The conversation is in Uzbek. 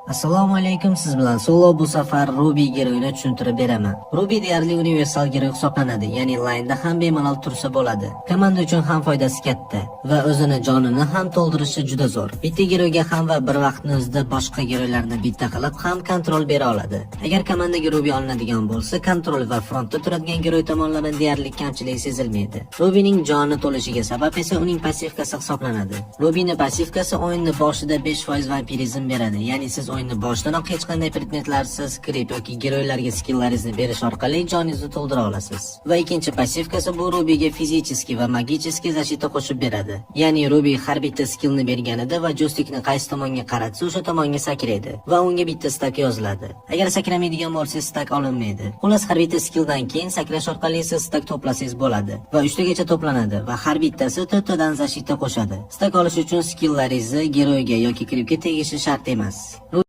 Assalomu alaykum, siz bilan Solo. Bu safar Ruby geroyini tushuntirib beraman. Ruby deyarli universal geroy hisoblanadi, ya'ni laynda ham bemalol tursa bo'ladi. Komanda uchun ham foydasi katta va o'zini jonini ham to'ldirishi juda zo'r. Bitta geroyga ham va bir vaqtni o'zida boshqa geroylarni bitta qilib ham контроль bera oladi. Agar komandaga Ruby olinadigan bo'lsa, контроль va frontda turadigan geroy tomonlama deyarli kamchilik sezilmaydi. Rubyning joni to'lishiga sabab esa uning passivkasi hisoblanadi. Rubyning passivkasi o'yinni boshida 5% vampirizm beradi, ya'ni siz o'yinni boshidanoq hech qanday predmetlarsiz крип yoki geroylarga skilllaringizni berish orqali joningizni to'ldira olasiz. Va ikkinchi passivkasi bu Rubyga физический va магический защита qo'shib beradi. Ya'ni Ruby har bitta skillni berganida va joystikni qaysi tomonga qaratsa, o'sha tomonga sakraydi va unga bitta стак yoziladi. Agar sakramaydigan bo'lsangiz, стак olinmaydi. Xullas, har bitta skilldan keyin sakrash orqali siz стак to'plasangiz bo'ladi va 3 tagacha to'planadi va har bittasi to'rttadan защита qo'shadi. Стак olish uchun skillaringizni geroyga yoki крип ga tegishi shart emas.